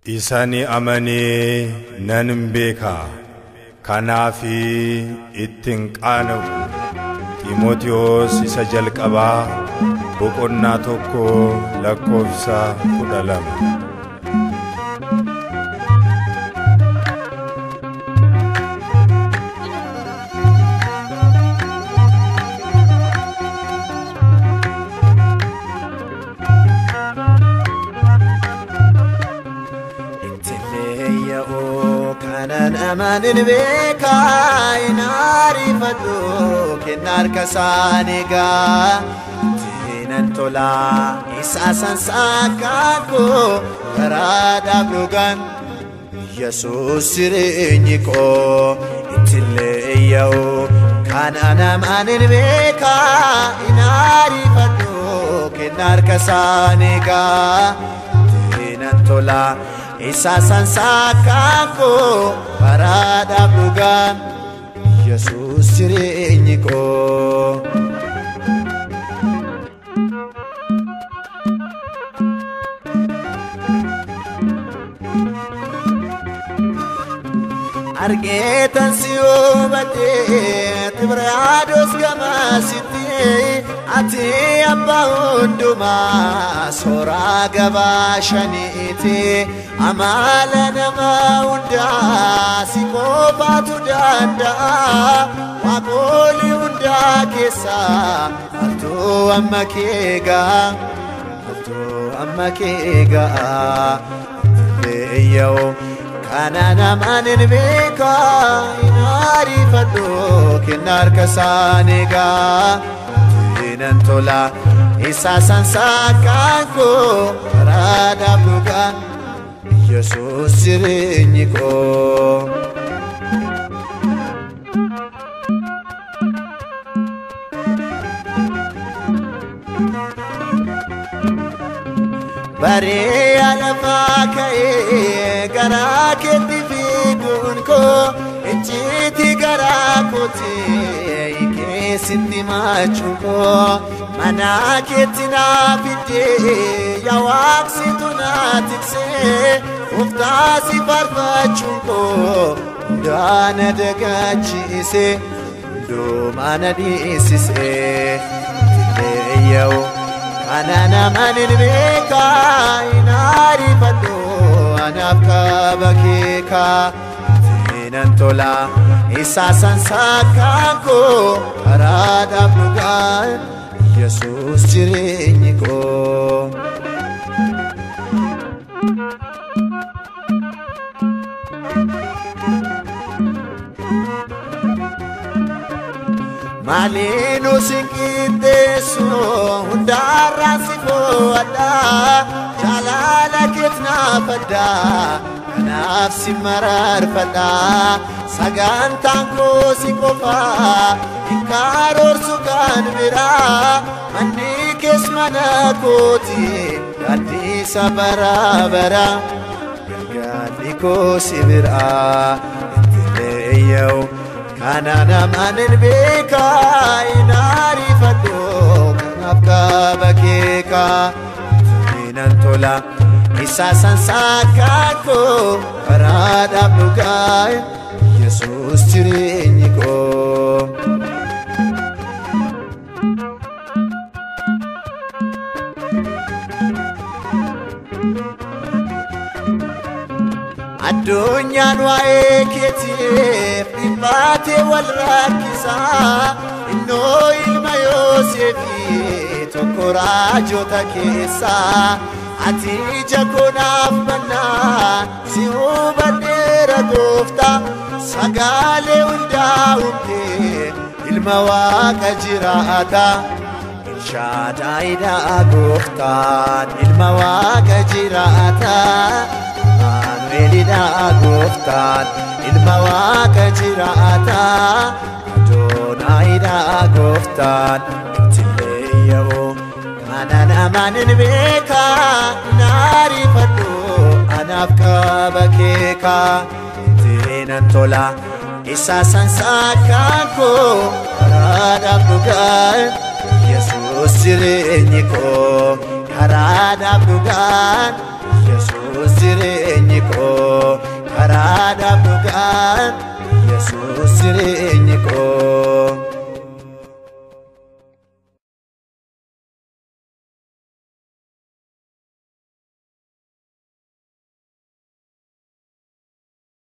Isa ni amanee nan beeka. Kanaafi ittiin qaana'u. Xiimotewos isa jalqabaa boqonnaa 1 lakkoofsa 12. Amanin beekaa hin ariifadhu kenna harka isaan eegaa ittiin tolaa isa sansaakaan koo karaadhaaf dhugaan Yesuus jireenyi koo ittiin leeyya'u kanaan amanin beekaa hin ariifadhu kenna harka isaan eegaa ittiin tolaa. Isa sansaakaan koo karaadhaaf dhugaan Yesuus jireenyi koo. Argeetan si hubatee Xibriyaados gamasitti ati abbaa hundumaa sooraa gabaa shaniiti. Amala nama hundaa si qofaatu danda'a waaqolii hundaa keessaa maaltu amma kee ga'a maaltu amma kee ga'a leeyya'u kana namaan hin beekaa hin ariifadhu kenna harka isaan eegaa ittiin tola isa sansaakaan koo karaadhaaf dhugaan. Yesuus jireenyi koo. Baree lafaa ka'ee garaa keetti fiiguun koo icciitii garaa kootii keessatti machuun koo mana keetti naa fiddee yaa waaqsitu naa tiksee. Gooftaa si faarfachuun koo hundaa na dagachiise hundumaa na dhiisise leeyya'u kana namaan hin beekaa hin ariifadhu anaaf qaba keekaa ittiin tola isa sansaakaan koo karaadhaaf dhugaan Yesuus jireenyi koo. Maaliin si qixxeessu hundaarraa si fo'adhaa jaalala keet naaf addaa kanaaf si mararfadhaa sagantaan koo si qofaa hin karoorsu kan biraa manni kees mana kooti gaaddisa bara bara galgalli koo si biraa itti leeyya'u. Kana namaan hin beekaa hin ariifadhu kanaaf qaba keekaa ittiin tola isa sansaakaan koo karaadhaaf dhugaan Yesuus jireenyi koo. Addunyaan waa'ee keetiif dhiphatee wal rakkisaa innoo ilma Yoosefii tokko raajota keessaa ati ija koo naaf bannaa si hubadheera gooftaa sagaalee hundaa uumtee ilma waaqa jiraataa Elshaadaayidhaa gooftaan ilma waaqa jiraataa. Amaanu'eelidhaa gooftaan ilma waaqa jiraataa Adoonaayidhaa gooftaan itti leeyya'u kana namaan hin beekaa hin ariifadhu anaaf qaba keekaa ittiin tola isa sansaakaan koo karaadhaaf dhugaan Yesuus jireenyi koo karaadhaaf dhugaan Yesuus. Yesuus jireenyi koo, karaadhaaf dhugaan Yesuus jireenyi koo.